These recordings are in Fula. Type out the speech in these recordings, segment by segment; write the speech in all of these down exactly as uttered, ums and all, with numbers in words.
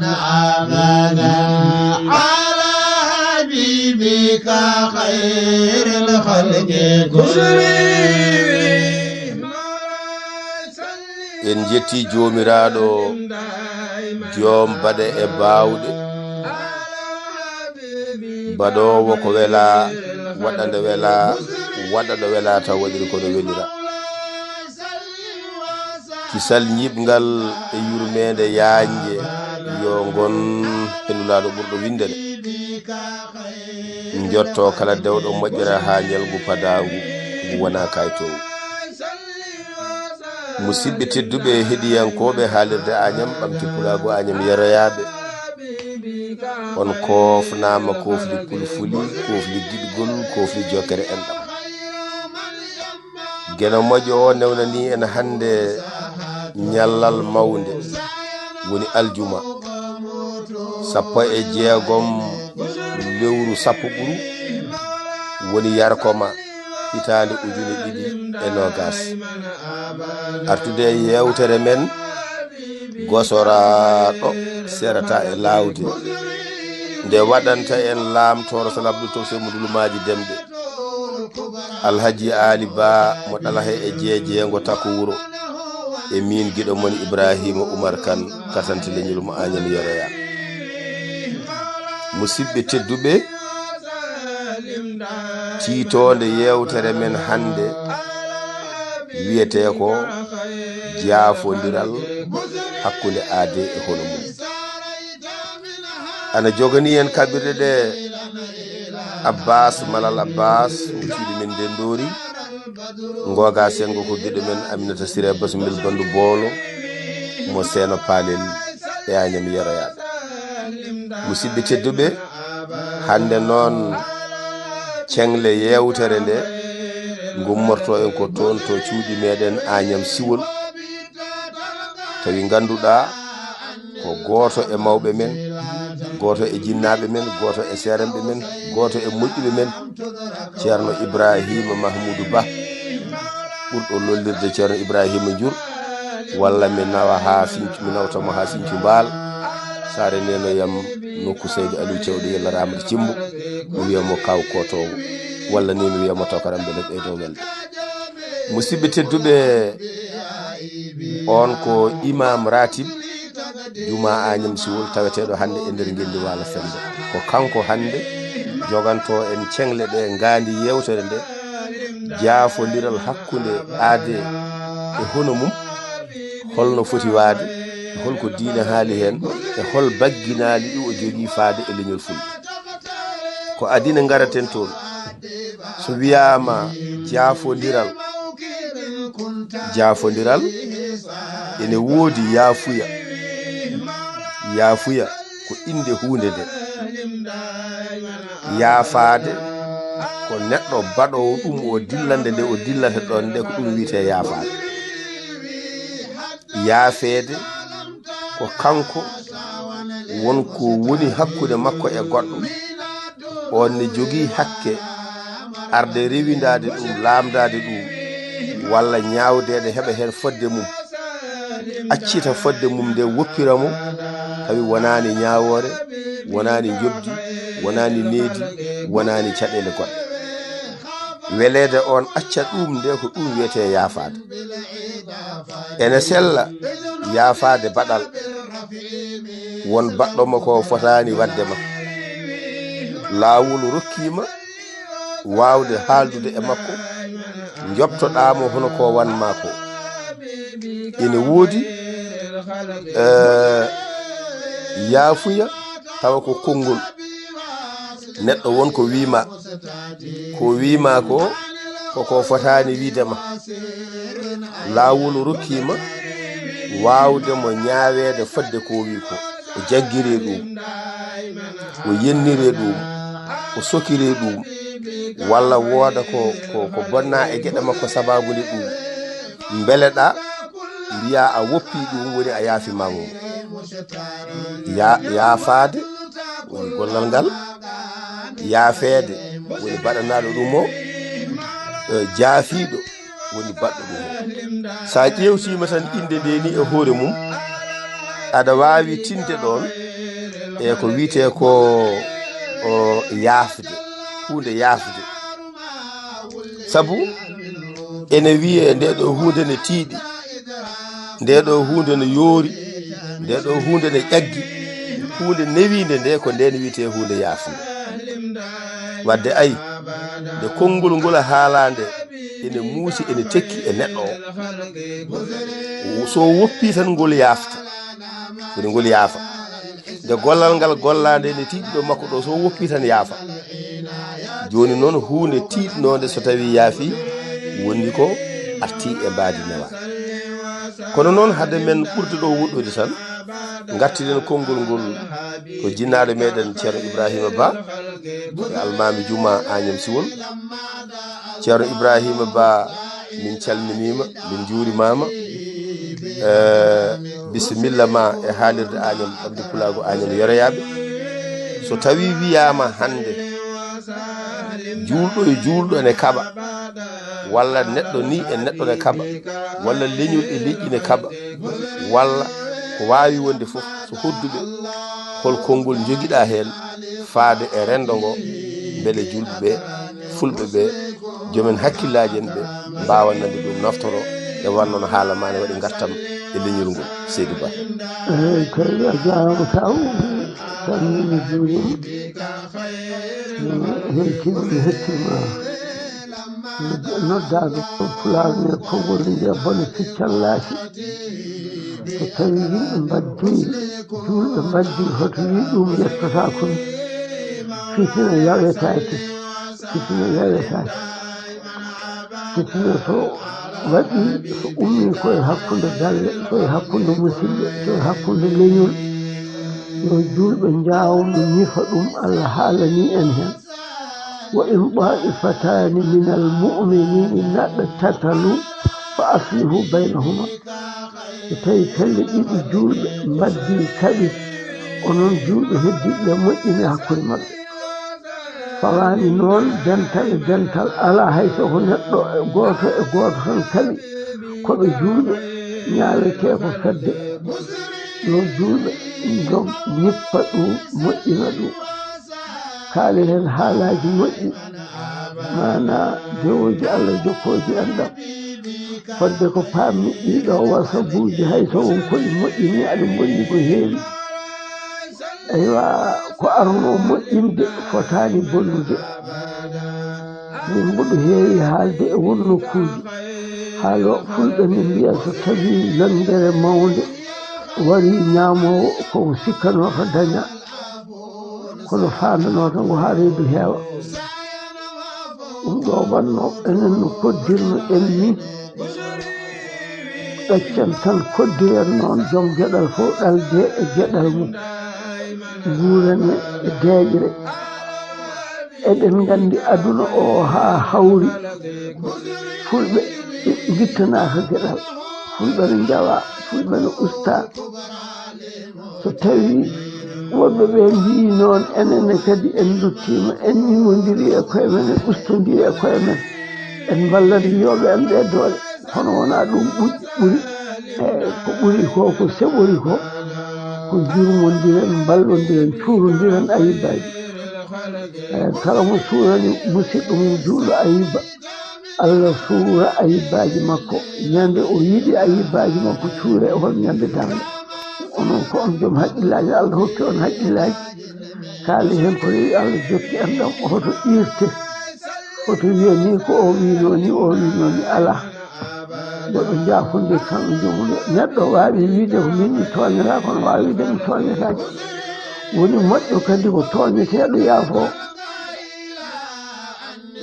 أبدا على حبيبك خير الخلق كلهم. En njetti Joomiraaɗo, joom baɗe e baawɗe, baɗoowo ko welaa, waɗa nde welaa, waɗa ɗo welaa, taw waɗiri ko no welira. Kisal ñiiɓngal e yurmeende yaañde yo ngon e Nulaaɗo ɓurɗo winndere. Njotto kala dewɗo moƴƴere haa ñalngu padaangu ngu wonaa kaytoowu. Musidɓe tedduɓe heɗiyankooɓe haalirde Añam, ɓamti pulaagu Añam yeroyaaɓe. On koofnaama koofli pulfuli, koofli giɗgol, koofli jokkere enɗam. Geno moƴƴo o newnanii en hannde ñallal mawnde, woni aljuma, sappo e jeegom lewru sappo ɓuru, woni yarkoma, hitaande ujune ɗiɗi e noogas. Artude e yeewtere men, gosoraaɗo serata e laawde, nde waɗanta en laamtooro salaɓɗo tofse mo Dulumaaji Demɓe. Alhaji Aali Ba mo Ɗalahe e Jeejeengo Takko Wuro. E miin giɗo mon Ibraahiima Umar Kan, katante leñol mo Añam Yeroya. Musidɓe tedduɓe, tiitoonde yeewtere men hannde wiyetee ko jaafondiral hakkunde aade e hono mum. Ana joganii en kaɓirɗe ɗe Abbas Malal Abbas, mo cuuɗi men Ndenndori, Ngooga Senngo ko giɗo men Aminata Siré Basumel Banndu Boolo, mo Seeno Paalel e Añam Yeroyaaɓe. Musidɓe tedduɓe, hannde noon ceŋle yeewtere nde ngummorto en ko toon to cuuɗi meɗen Añam Siwol, tawi ngannduɗaa ko gooto e mawɓe men, gooto e jinnaaɓe men, gooto e seerenɓe men, gooto e moƴƴuɓe men, Ceerno Ibraahiima Mahmuudu Ba, ɓurɗo lollirde Ceerno Ibraahiima Njur, walla mi nawa haa Sincu, mi nawta mo haa Sincu Mbaal, saare neno yam nokku Seydi Aliou Cewɗo Yella Ramata Cimbo, mi wiya mo Kaaw Kootoowo, walla ni mi wiya mo Tokaram, mbele ɓeydo welde. Musidɓe tedduɓe, on ko Imaam Ratib Juma Añam Siwol, taweteeɗo hannde e nder ngenndi Waalo Fennde. Ko kanko hannde joganto en ceŋle ɗe, ngaandi yeewtere nde, jaafondiral hakkunde aade e hono mum, holno foti waade, e holko diine haali heen, e hol bagginaali ɗi o jogii faade e leñol Fulɓe. Ko adii ne ngaraten toon. So wiyaama jaafondiral, jaafondiral ene woodi yaafuya. Yaafuya ko innde huunde nde. Yaafaade ko neɗɗo baɗoowo ɗum, o dillande nde o dillata ɗoon nde, ko ɗum wiyetee yaafaade. Yaafeede ko kanko won ko woni hakkunde makko e goɗɗo, on ne jogii hakke arde rewindaade ɗum, laamdaade ɗum, walla ñaawdeede heɓa heen fodde mum, accita fodde mum nde, woppira mo, tawi wonaani ñaawoore, wonaani njoɓdi, wonaani needi, wonaani caɗeele goɗɗe. Weleede on acca ɗum nde, ko ɗum wiyetee yaafaade. Ene sella yaafaade baɗal. Won baɗɗo ma ko fotaani waɗde ma. Laawol rokkiima waawde haaldude e makko, njoɓtoɗaa mo hono ko wanmaa ko. Ene woodi, eh, yaafuya tawa ko konngol. Neɗɗo won ko wiima, ko wiima ko, ko ko fotaani wiide ma. Laawol rokkiima waawde mo ñaaweede fodde ko wi ko. O jaggiree ɗum, o yenniree ɗum, o sokiree ɗum, walla wooda ko, ko, ko bonna e geɗe makko sababude ɗum. Mbeleɗaa mbiya a woppi ɗum, woni a yaafi ma mo. Ya-, yaafaade woni gollal ngal, yaafeede woni baɗanaaɗo ɗum o, e, jaafiiɗo woni baɗɗo ɗum o. So a ƴeewtiima tan innde nde ni e hoore mum, aɗa waawi tinde ɗoon E ko wiyetee ko o yaafde, huunde yaafde. Sabu ene wiyee nde ɗo huunde ne tiiɗi, nde ɗo huunde ne yoori, nde ɗo huunde ne ƴaggi, huunde newiinde nde ko nden wiyetee huunde yaafde. Wadde ay, nde konngol ngol haalaande ene muusi, ene tekki e neɗɗo o. So woppi tan ngol yaafta, woni ngol yaafa. Nde gollal ngal gollaande ene tiiɗi ɗo makko ɗo, so woppi tan yaafa. Jooni noon huunde tiiɗnoonde so tawii yaafi, woni ko arti e mbaadi newa. Kono noon hade men ɓurde ɗo woɗɗude tan, ngartiren konngol ngol ko jinnaaɗo meɗen Ceerno Ibrahima Ba, e Almaami Juma Agnam Siwol. Ceerno Ibrahima Ba, min calminiima, min njuurimaama. Eh, bisimilla ma e haalirde Agnam, Ɓamde Pulaagu Agnam Yoroyaaɓe. So tawii wiyaama hannde, juulɗo e juulɗo ene kaɓa, walla neɗɗo ni e neɗɗo ne kaɓa, walla leñol e leƴƴi ne kaɓa, walla ko waawi wonde fof, so hodduɓe, hol konngol njogiɗaa heen faade e renndo ngo, mbele juulɓe ɓe, fulɓe ɓe, joomen hakkillaaji en ɓe mbaawa nande ɗum, naftoro, nde wannoo no haala ma ne waɗi ngartam e leñol ngol, Seydi Ba. Eey, kay, a jaaraama, kaw. Tan min mi juuriima. Heewi, mi hettiima. Noddaaɗo Pulaar ne, konngol nde bone feccallaaki. So tawii yimɓe mbaddii, juulɓe mbaddii, hoto wii ɗum yettotaako ni. Fitina yawetaake, fitina yawetaake. Fitina so waɗii, so ummii ko e hakkunde galle, ko e hakkunde musidɓe, ko e hakkunde leñol, yo juulɓe njaawno ñifa ɗum, Allah haalanii en heen. وإن طائفتان من المؤمنين اقتتلوا فأصلحوا بينهما. So tawii pelle ɗiɗi juulɓe mbaddii, kaɓi, onon juulɓe heddiiɓe ɓe, moƴƴinee hakkunde maɓɓe. Fawaani noon dental e dental alaa, hay so ko neɗɗo e gooto e gooto tan kaɓi, ko ɓe juulɓe, ñaawetee ko fedde. Yo juulɓe njog ñippa ɗum, moƴƴina ɗum. Kaali heen haalaaji moƴƴi, maanaa dewooji Allah jokkooji enɗam. Fodde ko paammi ɗii ɗoo wasabuuji, hay so won ko ɗi moƴƴini, aɗa bonni ko heewi. Eywa, ko arnoo moƴƴinde fotaani bonnude. Min mboɗo heewi haalde e won nokkuuji. Haalo fulɓe ne mbiya, so tawii lanndere mawnde warii, ñaamoowo ko o sikkanoo ko daña. Kono faandanoo tan ko haa reedu heewa. Ɗum ɗo wannoo enen no koddirno en ni. Ɗaccen tan koddiren noon, joom geɗal fof ɗalde e geɗal mum. Nguuren e deeƴre. Eɗen nganndi aduna o haa hawri. Fulɓe ngittanaaka geɗal. Fulɓe no njawa, fulɓe no usta. So tawii woɗɓe ɓe mbiyi noon, enen ne kadi en nduttiima, en ñimondiri e koye men, en ustondiri e koye men, en mballondiri yooɓe en ɓe doole. Kono wonaa ɗum ɓuri, ɓuri. E ko ɓuri ko, ko seɓori ko, ko njurmondiren, mballondiren, cuurondiren ayibbaaji. E kala mo suurani musiɗɗo mum juulɗo ayibba, Allah suura ayibbaaji makko. Ñande o yiɗi ayibbaaji makko cuure, e hol ñande darnde. Onon ko on joom haqqillaaji, Allah hokki on haqqillaaji. Kaali heen ko rewi Allah jokki enɗam, hoto iirte. Hoto wiya ni ko o wiinoo ni, o wiinoo ni, alaa. Yo ɓe njaafondir kamɓe joom mum. Neɗɗo waawi wiide ko min mi tooñataa, kono waawi wiide mi tooñataake. Woni moƴƴo kadi ko tooñeteeɗo yaafoo.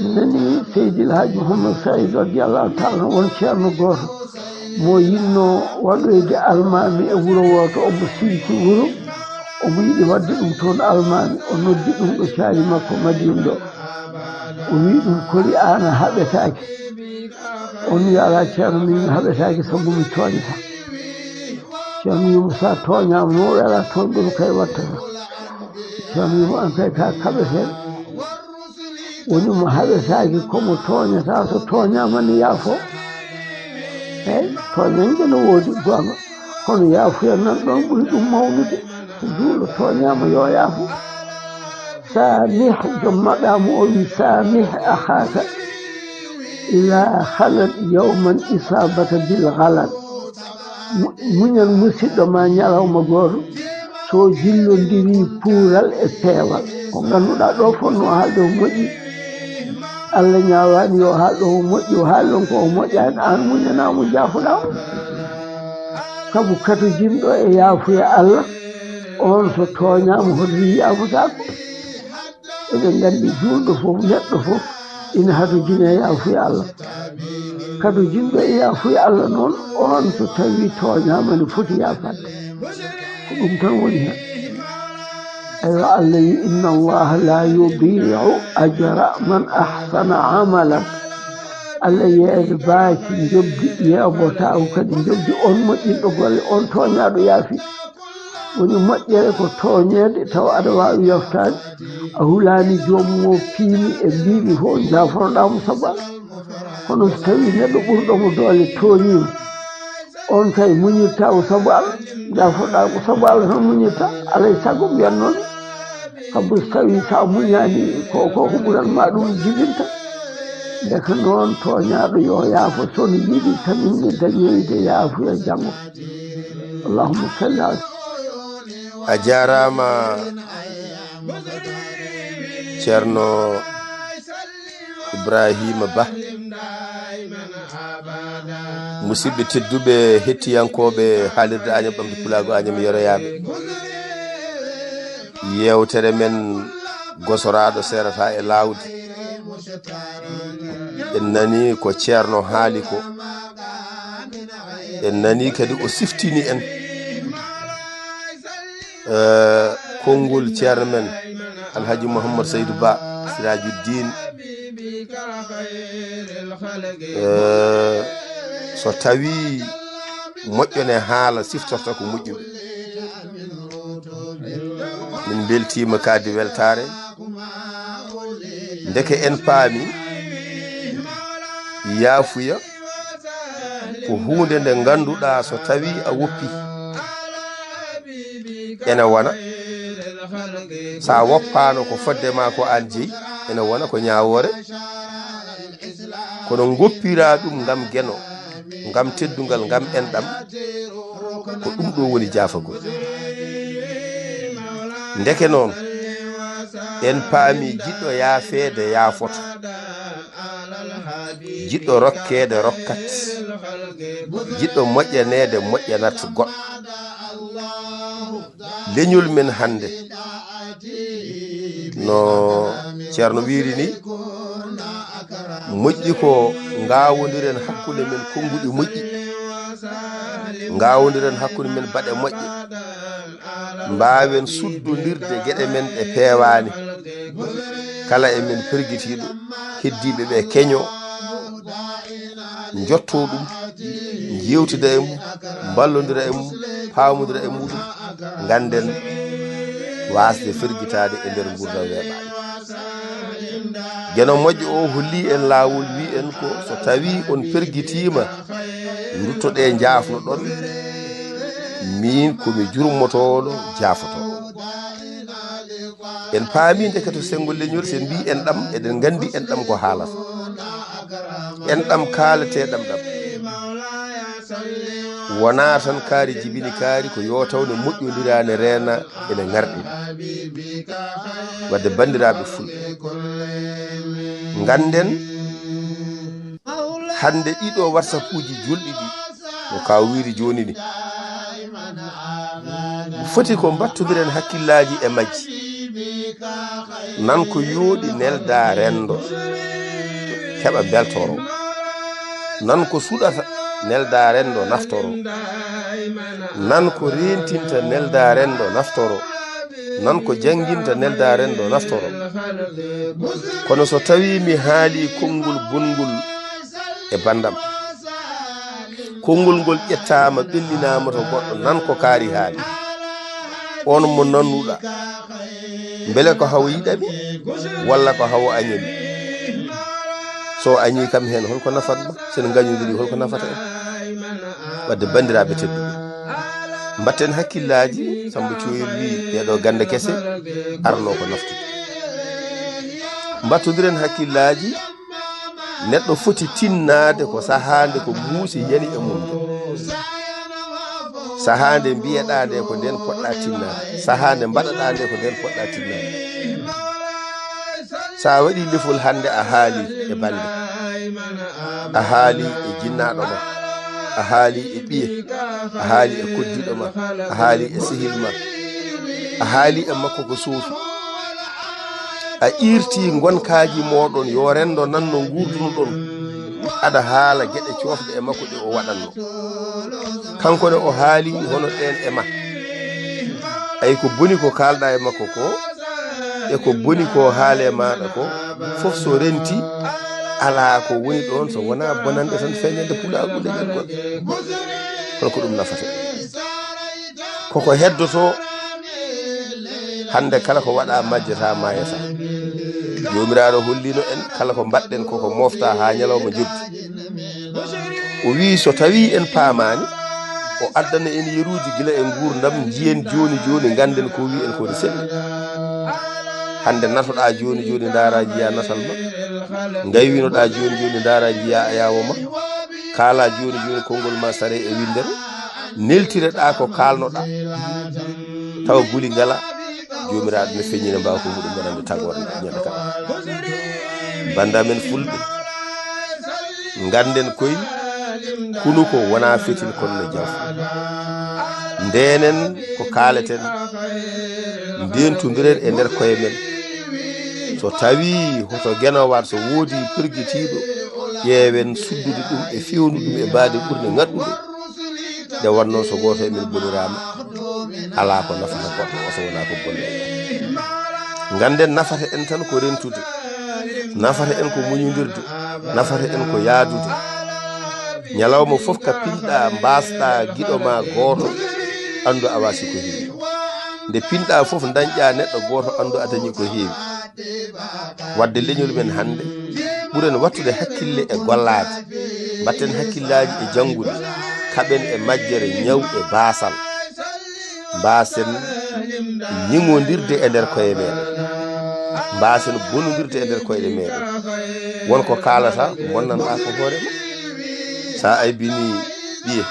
Mi nanii Seydi El Hadji Mouhammad Saïd radiyallahu taala anhu, won ceerno gooto mo yinnoo waɗoyde almaami e wuro wooto, omo sinci wuro, omo yiɗi waɗde ɗum toon almaami. O noddi ɗum ɗo caali makko Madina ɗo. O wii ɗum, kori aan a haɓetaake? On wiya, alaa ceerno, min mi haɓetaake sabu mi tooñataa. Ceerno wiimo, so a tooñaama noon, o wiya, alaa toon ɗum kay wattata. Ceerno wiimo, aan kay ka kaɓeteeɗo. Woni mo haɓetaake ko mo tooñataa, so tooñaama ne yaafoo. Eey, tooñannge no woodi goonga, kono yaafuya nan ɗoon ɓuri ɗum mawnude. Juulɗo tooñaama yo yaafo. Saamih, joom maɓɓe am o wi, "Saamih akhaaka idaa khalat yawman isaabata bil ghalat." Mu-, muñal musiɗɗo ma ñalawma gooto, so jillondiri puural e peewal. Ko ngannduɗaa ɗo fotnoo haalde o moƴƴi. Allah ñaawaani yo haal ɗo o moƴƴi, o haali ɗon ko o moƴƴaani, aan muñanaa mo, njaafoɗaa mo. Sabu katojinɗo e yaafuya Allah, on so tooñaama, hoto wiyi yaafotaako. Eɗen nganndi juulɗo fof, neɗɗo fof, ina hatojina e yaafuya Allah. Katojinɗo e yaafuya Allah noon, on so tawii tooñaama, ne foti yaafaade. Ko ɗum tan woni heen. Eywa, Allah wi, "Inna Allaha la yudi'u ajra man ahsana amalan." Allah yeebaaki njoɓdi, yeeɓotaako kadi njoɓdi on moƴƴinɗo golle, on tooñaaɗo yaafi. Woni moƴƴere ko tooñeede tawa aɗa waawi yaftaade, a hulaani joomum o piimi e mbiimi fof, njaaforoɗaa mo sabu Allah. Kono so tawii neɗɗo ɓurɗo mo doole tooñii ma, on kay muñirtaa ko sabu Allah, njaafoɗaa ko sabu Allah tan muñirtaa. Alaa e sago mbiyan noon, sabu so tawii so a muñaani ko, ko, ko ɓuran ma ɗum jibinta. Ndeke noon tooñaaɗo yo yaafo, so no yiɗi tan ina dañoyde yaafuya janngo. Allahumma salli ala. A jaaraama, Ceerno Ibraahiima Bah. Musidɓe tedduɓe, hettiyankooɓe haalirde Añam Ɓamde Pulaagu Añam yeroyaaɓe, yeewtere men gosoraaɗo seerata e laawdi. En nanii ko Ceerno haali ko. En nanii kadi o siftini en, eh, konngol ceerno men Alhaji Mouhammad Saydou Ba Sirajuddin. Eh, so tawii moƴƴo ne haala, siftorta ko moƴƴuɓe. Min mbeltiima kadi weltaare. Ndeke en paami, yaafuya ko huunde nde ngannduɗaa so tawii a woppi, ene wona, so a woppaano ko fodde ma ko aan jeyi, ene wona ko ñaawoore. Kono ngoppiraa ɗum ngam geno, ngam teddungal, ngam enɗam, ko ɗum ɗo woni jaafagol. Ndeke noon, en paami jiɗɗo yaafeede yaafoto, jiɗɗo rokkeede rokkat, jiɗɗo moƴƴaneede moƴƴanat goɗɗo. Leñol men hannde, no Ceerno wiiri ni, moƴƴi ko ngaawondiren hakkunde men konnguɗi moƴƴi, ngaawondiren hakkunde men baɗe moƴƴe, mbaawen suddondirde geɗe men ɗe peewaani. Kala e men pergitiiɗo, heddiiɓe ɓe keño, njottoo ɗum, njeewtida e mum, mballondira e mum, paamondira e muɗum, ngannden waasde fergitaade e nder nguurndam weeɓaani. Geno moƴƴo o holli en laawol, wi en ko so tawii on pergitiima, nduttoɗee njaafnoɗon, miin ko mi jurmotooɗo jaafotooɗo. En paami ndeke to senngo leñol, so en mbii enɗam, eɗen nganndi enɗam ko haalata. Enɗam kaalateeɗam ɗam wonaa tan kaari jibini kaari, ko yo taw ne moƴƴondira, ne reena, ene ŋarɗi. Wadde banndiraaɓe fulɓe, ngannden hannde ɗiɗo WhatsAppuuji julɗi ɗi, no ka wiiri jooni ni, foti ko mbattondiren hakkillaaji e majji. Nan ko yooɗi, neldaa renndo, heɓa mbeltoro. Nan ko suɗata, neldaa renndo, naftoro. Nan ko reentinta, neldaa renndo, naftoro. Nan ko jannginta, neldaa renndo, naftoro. Kono so tawii mi haalii konngol bonngol e banndam, konngol ngol ƴettaama, ɓenndinaama to goɗɗo, nan ko kaari haali. On mo nannuɗaa, mbele ko hawo yiɗami, walla ko hawo añami? So añii kam heen, holko nafat ma? So en ngañondiri, holko nafata en? Wadde, banndiraaɓe tedduɓe, Mbatten hakkillaaji, Samba Coyel wi ɗeɗo gannde kese arno ko naftu. Mbattondiren hakkillaaji, neɗɗo foti tinnaade ko sahaa nde ko muusi yani e mum. Sahaa nde mbiyeɗaa nde ko nden poɗɗa tinnaade. Sahaa nde mbaɗaɗaa nde ko nden poɗɗa tinnaade. Sa waɗi lefol hannde a haali e bannde. A haali e jinnaaɗo ma. A haali e ɓiye. A haali e koddiɗo ma. A haali e sehil ma. A haali e makko ko soofi. A iirti ngonkaaji mooɗon yo renndo nanno nguurdunoɗon. Aɗa haala geɗe coofɗe e makko ɗe o waɗanno. Kanko ne o haali hono ɗeen e ma. Ay ko boni ko kaalɗa e makko ko, e ko boni ko haale maaɗa ko, fof so renti, alaa ko woni ɗoon so wonaa bonande tan feeñande pulaagu leñol ngol. Kono ko ɗum nafata. Koko heddoto hannde kala ko waɗa majjata maayata. Joomiraaɗo hollino en kala ko mbaɗɗen koko mofta haa ñalawma joddi. O wi so tawi en paamaani, o addana en yeruuji gila e nguurndam, njiyen jooni jooni, ngannden ko wi en ko ne selli. Hannde natoɗaa jooni jooni, ndaara njiya natal ma. Ngaywinoɗaa jooni jooni, ndaara njiya ayaawo ma. Kaalaa jooni jooni konngol ma sare e winndere. Neltireɗaa ko kaalnoɗaa. Tawa guli ngala. Joomiraaɗo ne feññina mbaaw ko muɗum wonande tagorde ñande kala. Bannda men fulɓe, ngannden koye kunu ko wona fetil kono no jawfa. Ndenen ko kaaleten, ndentondiren e nder koye men. So tawi hoto genowat so woodi pergitiiɗo, ƴeewen suddude ɗum e fewnu ɗum e baade ɓurde ngaɗɗude. Nde wonnoo so gooto e men boniraama, alaa ko nafata goɗɗo o so wonaa ko bonde. Ngannden nafata en tan ko rentude, nafata en ko muñondirde, nafata en ko yaadude. Ñalawma fof ka pinɗa, mbaasɗa giɗo ma gooto, anndu a waasi ko heewi. Nde pinɗa fof, dañƴa neɗɗo gooto, anndu a dañi ko heewi. Wadde leñol men hannde, ɓuren wattude hakkille e gollaade. Mbatten hakkillaaji e janngude. Kaɓen e majjere, ñaw e baasal. Mbaasen ñiŋondirde e nder koye meɗen. Mbaasen bonondirde e nder koyɗe meɗen. Won ko kaalata, bonnanɗa ko hoore ma. Sa aybini ɓiye,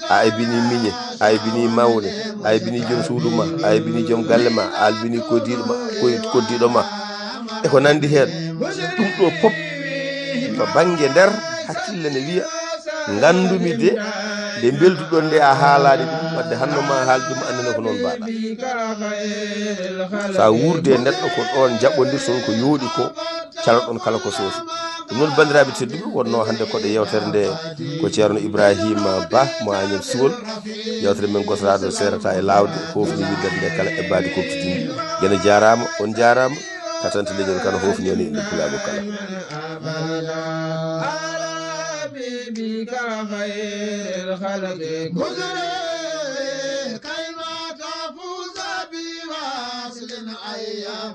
a aybini miñe, a aybini mawne, a aybini joom suudu ma, a aybini joom galle ma, a aybini koddiiɗo ma, koy-, koddiiɗo ma. E ko nanndi heen. Ɗum ɗo pop to bannge nder hakkille ne wiya, nganndumi de, nde mbelduɗon nde a haalaani ɗum, wadde hanno ma haal ɗum, annene ko noon mbaɗa. Sa wuurde e neɗɗo ko ɗoon njaɓondirton ko yooɗi ko, caloɗon kala ko soofi. Ɗum noon, banndiraaɓe tedduɓe, wonnoo hannde koɗo yeewtere nde ko Ceerno Ibrahima Ba mo Agnam Siwol. Yeewtere men gotoraaɗo seerata e laawde, hofni winndere nde kala e baadi koftitini. Geno jaaraama, on jaaraama. Katante leñol kana hofni on e innde pulaagu kala.